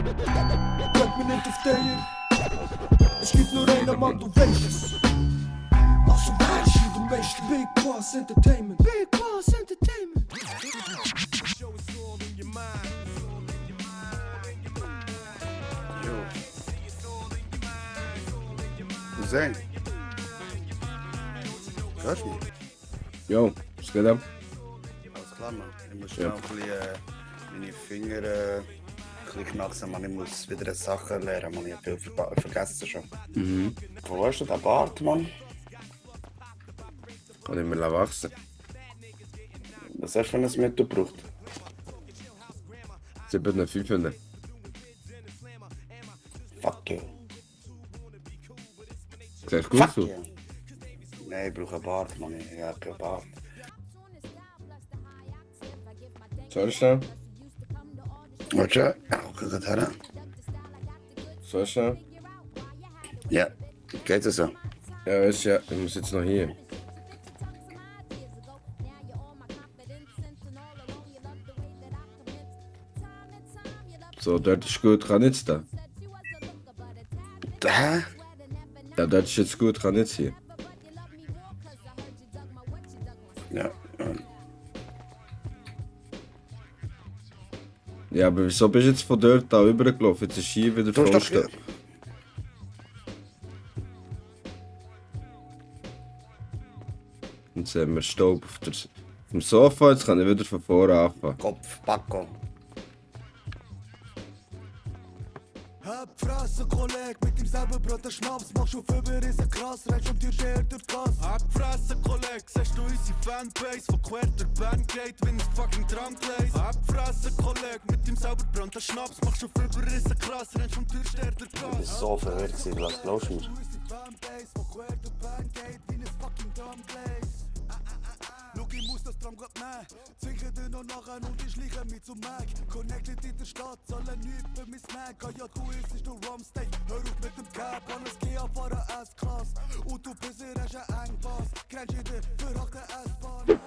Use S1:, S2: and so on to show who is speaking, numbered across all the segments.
S1: Bleib mir nicht auf der. Es gibt nur einen Mann, du weißt es. Also weißt du, du weißt Big Boss Entertainment. Big Boss Entertainment.
S2: Jo. Cousin. Hörst du mich?
S3: Jo, was geht ab?
S2: Alles klar, Mann. Ich muss
S3: Ja.
S2: schnell ein bisschen meine Finger ein bisschen knacksen, Mann. Ich muss wieder eine Sache lernen, Mann. Ich habe viel vergessen schon. Wo hast du den Bart, Mann?
S3: Kann ich mir wachsen.
S2: Was hast du für ein Mittel gebraucht?
S3: 7,5.
S2: Fuck you.
S3: Siehst gut
S2: Fuck
S3: aus?
S2: you. Nein, ich brauche einen Bart, Mann. Ich habe keinen Bart.
S3: Soll ich schnell?
S2: Warte schon. Ja, guck gerade her.
S3: Soll ich schnell?
S2: Ja, geht es so?
S3: Ja, weißt du, ja, ich muss jetzt noch hier. So, dort ist gut, kann jetzt da.
S2: Hä?
S3: Ja, dort ist jetzt gut, kann jetzt hier.
S2: Ja.
S3: Ja, aber wieso bist du jetzt von dort da rübergelaufen? Jetzt ist hier wieder
S2: Du hast doch
S3: Frost. Jetzt haben wir Staub auf dem Sofa, jetzt kann ich wieder von vorne anfangen.
S2: Kopf, Backo.
S1: Hab Fresse, Kolleg, mit dem selben Brot der Schnaps, machst auf Überrissen krass, rennst um die Schere durch die Gas. Hab Fresse, Kolleg, siehst du unsere Fanbase, von quer der Band geht, wenn es fucking dran gleist. Hab Fresse, Kolleg, mit dem selben Brot der Schnaps, machst auf Überrissen krass, rennst um die Schere durch die
S2: Ich
S1: Gas.
S2: bin so verwirrt, was glaubst du mir?
S1: Unsere Fanbase, von quer der Band geht, wie ein fucking drum gleist. Schau, ich muss das Drum grad nehmen. Zwinke dir noch nachher und ich schleiche mich zum Mac. Connected in der Stadt, zahlen nichts für mein Snack. Ah ja, du isst du Rumsteak. Hör auf mit dem Cap, alles geh auf einer S-Klasse. Und du bist ein Engpass. Grenzt jeder verhackte S-Bahn.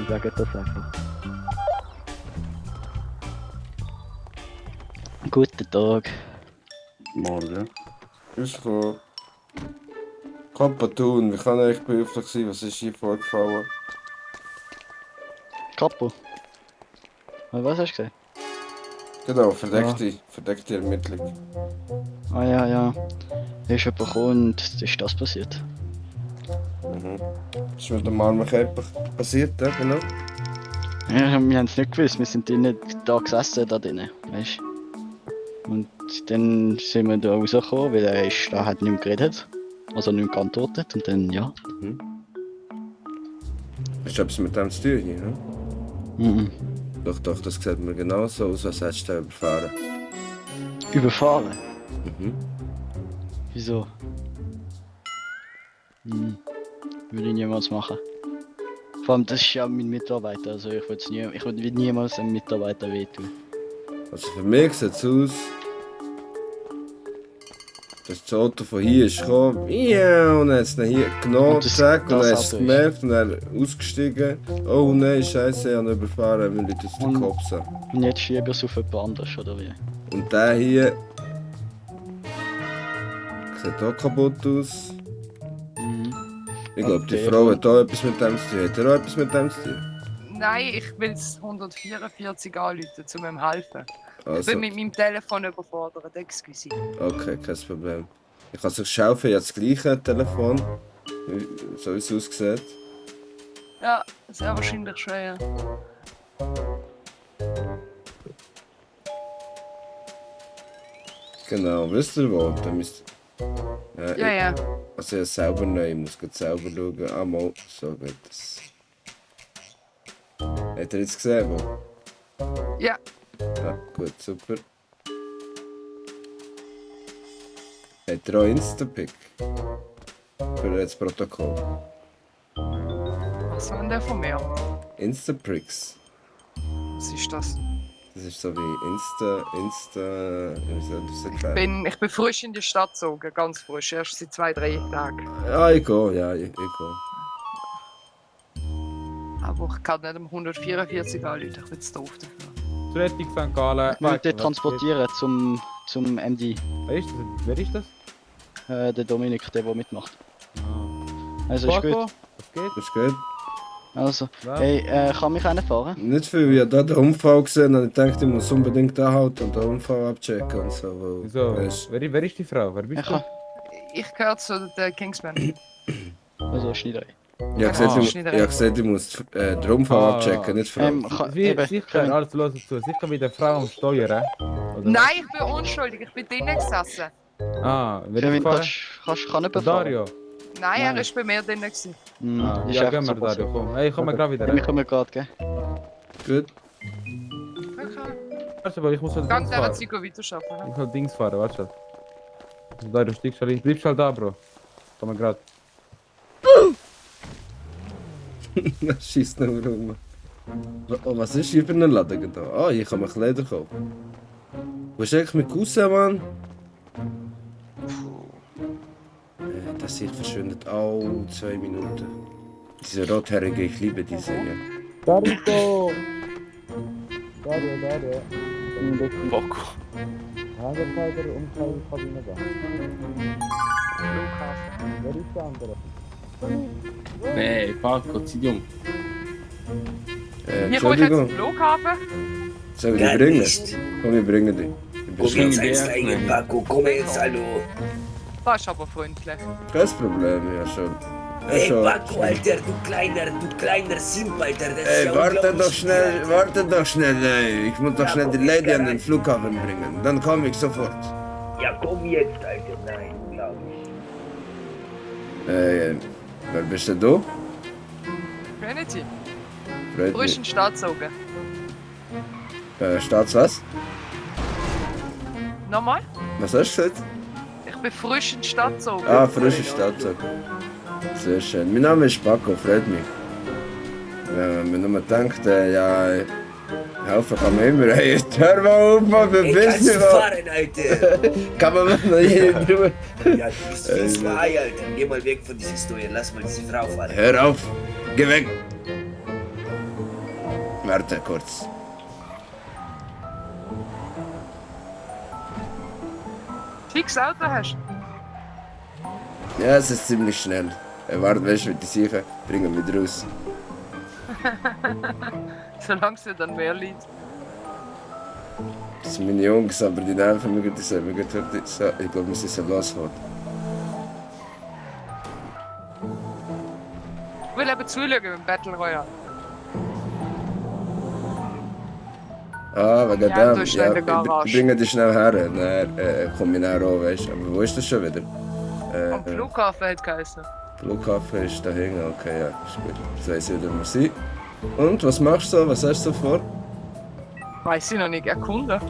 S4: Ich sage das einfach. Guten Tag.
S2: Morgen.
S3: Ist klar. Kapatun, wie kann ich behilflich sein? Was ist hier vorgefallen?
S4: Kapo. Was hast du gesagt?
S3: Genau, verdeckte Ermittlung.
S4: Ah ja, ja. Da ist jemand gekommen und es ist das passiert.
S3: Das ist mit dem armen Kerl passiert, ja, genau.
S4: Ja, wir haben es nicht gewusst, wir sind drinnen da gesessen, da drinnen, weißt du. Und dann sind wir da rausgekommen, weil er ist, da hat nicht mehr geredet. Also nicht mehr geantwortet und dann, ja.
S3: Hast du etwas mit dem zu tun hier, ne?
S4: Mhm.
S3: Doch, das sieht mir genau so aus, als hättest du den überfahren.
S4: Überfahren?
S3: Mhm.
S4: Wieso? Würde ich niemals machen. Vor allem, das ist ja mein Mitarbeiter, also ich würde niemals einem Mitarbeiter wehtun.
S3: Also für mich sieht es aus, dass das Auto von hier ist gekommen, ja, und dann hat es dann hier genommen,
S4: Und das-
S3: zack, und dann
S4: das
S3: hast du es
S4: Auto
S3: gemerkt und dann ausgestiegen. Oh nein, scheiße, ich habe ihn überfahren, wir Leute aus den
S4: Und-
S3: Kopf an.
S4: Und jetzt schieben wir es auf jemand anders, oder wie?
S3: Und der hier sieht auch kaputt aus. Ich glaube, die
S4: Okay,
S3: Frau
S4: gut.
S3: hat auch etwas mit dem zu tun. Hat er auch etwas mit dem zu tun?
S5: Nein, ich will es 144 anrufen, um ihm helfen. Ich
S3: Also,
S5: bin mit meinem Telefon überfordert, excuse.
S3: okay, kein Problem. Ich kann sich schaufeln, ich habe das gleiche Telefon, so wie es aussieht.
S5: Ja, sehr wahrscheinlich schon, ja.
S3: Genau, wisst ihr wo? Da müsst
S5: Ja, ja.
S3: Also ich selber neu, ich muss grad selber schauen. Ah, mal, so geht das. Hat er jetzt gesehen, wo?
S5: Ja,
S3: Ja, gut, super. Hat er auch Instapic? Für das Protokoll.
S5: was will denn der von mir?
S3: Instaprix.
S5: Was ist das?
S3: Das ist so wie wie soll ich das erklären?
S5: Ich bin frisch in die Stadt gezogen, ganz frisch, erst seit 2-3 Tagen.
S3: Ja, ich gehe, ich gehe.
S5: Aber ich kann nicht um 144 anrufen, ich bin zu doof dafür.
S6: Zur Rettung St. Gallen.
S4: Ich will dich transportieren zum MD.
S6: Wer ist das?
S4: Der Dominik, der mitmacht.
S6: Ah.
S4: Also ist gut.
S6: Was geht?
S3: Das ist gut.
S4: Also,
S6: Ja.
S4: hey, kann mich einer fahren?
S3: Nicht viel, ich habe da den Unfall gesehen und ich dachte, ich muss unbedingt anhalten und den Unfall abchecken und so. Weil,
S6: Wieso?
S3: weisst,
S6: Wer ist die Frau? Wer bist
S4: Ich
S6: du?
S4: kann.
S5: Ich gehöre zu den Kingsman.
S4: Also Schneiderei.
S3: ich habe gesagt,
S5: Schneiderei.
S3: ich gesagt, ich muss den Unfall abchecken, nicht die Frau.
S4: Kann,
S6: Wie,
S4: eben,
S6: sicher, alles los dazu. Sicher mit der Frau am Steuern. Oder
S5: Nein, ich bin unschuldig, ich bin drinnen gesessen.
S6: was? Ah, wer ist
S4: Kevin,
S6: gefahren?
S4: kann nicht befahren.
S6: Dario.
S5: Nein,
S4: Nein.
S5: er ist bei mir drinnen gewesen.
S6: Ah,
S4: Ist
S6: ja,
S4: echt
S6: gehen wir
S4: so
S6: Dario,
S4: passiert.
S6: komm. Hey, komm mal gerade wieder.
S4: Wir kommen gerade, gell?
S3: Gut.
S5: Okay.
S6: Warte mal, ich muss halt
S5: Ganz
S6: Dings
S5: der
S6: fahren.
S5: Zeit weiterarbeiten.
S6: Ich muss Dings fahren, warte. Dario, steigst du ein. Bleibst halt da, Bro. Komm mal gerade.
S3: Das schießt noch rum. Oh, was ist hier für ein Laden da? Ah, hier kann man Kleider kaufen. Wo ist eigentlich mein Cousin, Mann? Das hier verschwindet alle 2 Minuten. Diese Rothaarige, ich liebe diese hier.
S6: Dario! Dario.
S4: Bocco.
S6: Hangerkleider, Umkleidekabine da.
S5: Flughafen.
S6: Wer ist der andere?
S7: Nee, Paco, zieh dich um.
S5: Hier komme ich jetzt zum
S3: Entschuldigung,
S5: Flughafen.
S3: soll ich dich bringen? Komm, ich bringe dich. Ich bin
S7: Komm
S3: schnell.
S7: jetzt einsteigen, Paco, komm jetzt, hallo.
S5: Das ist aber freundlich.
S3: Kein Problem, ja schon. Ja,
S7: Hey,
S3: schon.
S7: Paco, Alter, du kleiner Simp, Alter, das ist
S3: Ey,
S7: ja
S3: warte
S7: unglaublich
S3: doch schnell,
S7: viel,
S3: warte doch schnell, ey. Ich muss doch
S7: Ja,
S3: schnell die
S7: komm, ich
S3: Lady
S7: kann
S3: an den
S7: rein.
S3: Flughafen bringen. Dann komme ich sofort.
S7: Alter. Ja, komm jetzt, Alter, nein, unglaublich.
S3: Wer bist denn du?
S5: Trinity.
S3: Freut
S5: Frisch
S3: mich.
S5: in die Stadt gezogen.
S3: Staats was?
S5: Nochmal?
S3: Was hast du gesagt?
S5: Ich bin frisch in die Stadt gezogen.
S3: Ah, frische Stadt. Sehr schön. Mein Name ist Paco, freut mich. Wenn man nur denkt, ja, helfen kann man immer. Hey, jetzt hör mal auf, Mann,
S7: Ey,
S3: verpiss
S7: kannst du
S3: dich mal.
S7: fahren, Alter?
S3: Kann man noch hier drüber?
S7: Ja, du bist viel zu high, Alter. Geh mal weg von dieser Story, lass mal diese Frau fahren.
S3: Hör auf, geh weg. Warte kurz.
S5: Schickes Auto hast
S3: Ja, es ist ziemlich schnell. Warte, weißt du, wie die sicher bringen wir raus.
S5: solange es dir dann mehr liegt.
S3: Das sind meine Jungs, aber die nerven mich gut. Ich glaube, wir sind so losfahren.
S5: Ich will eben zuschauen beim Battle Royale.
S3: Ah, wegen
S5: Ja,
S3: dem.
S5: du bist schnell in der Garage.
S3: Ich bringe dich schnell her. Dann komme ich nachher auch, weißt du. Aber wo ist das schon wieder?
S5: Am Flughafen hat es geheißen.
S3: Flughafen ist da hinten. Okay, ja, ist gut. Jetzt weiss ich, wo wir sind. Und, was machst du so? Was hast du so vor?
S5: Weiß ich noch nicht, erkunden.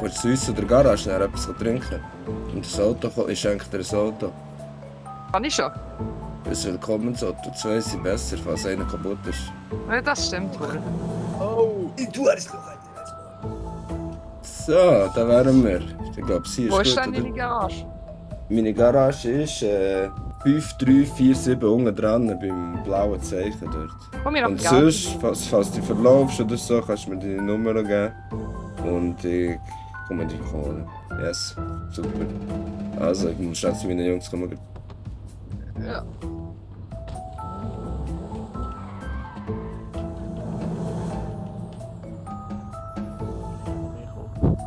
S3: Willst du zu uns in der Garage schnell etwas trinken? Und das Auto, ich schenke dir das Auto.
S5: Kann ich schon?
S3: Das Willkommensauto. 2 sind besser, falls einer kaputt ist.
S5: Ja, das stimmt wohl.
S7: Du Arschloch, Alter.
S3: So, da wären wir. Ich glaube, sie ist
S5: Wo
S3: gut,
S5: ist denn
S3: oder?
S5: deine Garage?
S3: Meine Garage ist 5347 unten dran beim blauen Zeichen dort.
S5: Komm mir noch
S3: Und
S5: Garten.
S3: sonst, falls du verlaufst oder so, kannst du mir deine Nummer geben. Und ich komme dich holen. Yes, super. Also, ich muss schnell zu meinen Jungs kommen.
S5: Ja.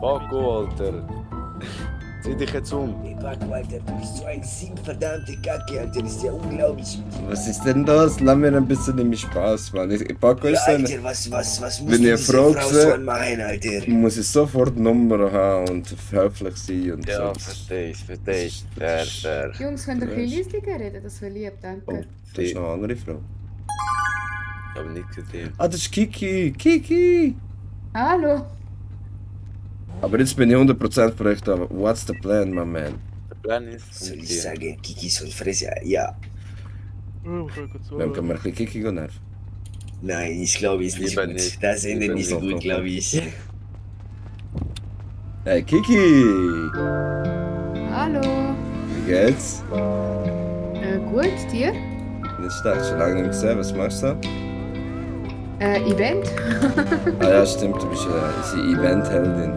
S8: Paco, Alter. Zieh dich jetzt um.
S7: Hey, Paco, Alter, du bist so ein Simp, verdammte Kacke, Alter, das ist ja unglaublich mit dir.
S3: Was ist denn das? Lass mir ein bisschen in mich Spaß, Mann. Paco
S7: Ja,
S3: ist eine.
S7: Alter, was musst
S3: Wenn
S7: du
S3: ihr
S7: dieser
S3: Frau
S7: Frau
S3: seht-
S7: so anmachen, Alter?
S3: Muss ich sofort Nummer haben und höflich sein und
S8: Ja,
S3: so.
S8: versteh ich. Fair.
S9: Jungs, könnt ihr ein
S3: Weißt.
S9: bisschen leiser reden? Das wäre lieb, danke.
S3: Oh, das ist noch eine andere Frau.
S8: Ich hab nicht gesehen.
S3: Ah, das ist Kiki! Kiki!
S9: Hallo.
S3: Aber jetzt bin ich 100% für euch da. What's the plan, my man?
S8: Der Plan ist,
S7: Soll
S8: mit
S7: ich
S8: dir.
S7: sagen, Kiki soll fressen? Ja.
S3: Wem können wir ein bisschen Kiki nerven?
S7: Nein, ich glaube, es ist nicht
S8: Lieber
S7: gut.
S8: nicht.
S7: Das endet
S8: Lieber
S7: nicht so
S3: nicht.
S7: gut, glaube ich.
S3: Hey Kiki!
S9: Hallo.
S3: Wie geht's?
S9: Gut, dir?
S3: Nicht schlecht, schon lange nicht gesehen. Was machst du?
S9: Event?
S3: Ah ja, stimmt, du bist unsere Event-Heldin.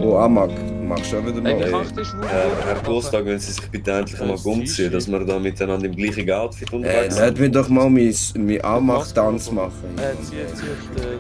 S3: Oh, Amag, machst du auch wieder mal?
S8: Herr Gostag, wenn Sie sich bitte endlich mal umziehen, dass wir da miteinander im gleichen Outfit unterwegs
S3: Lass mich doch mal meinen Amag-Tanz machen.
S10: Zieht das Christian.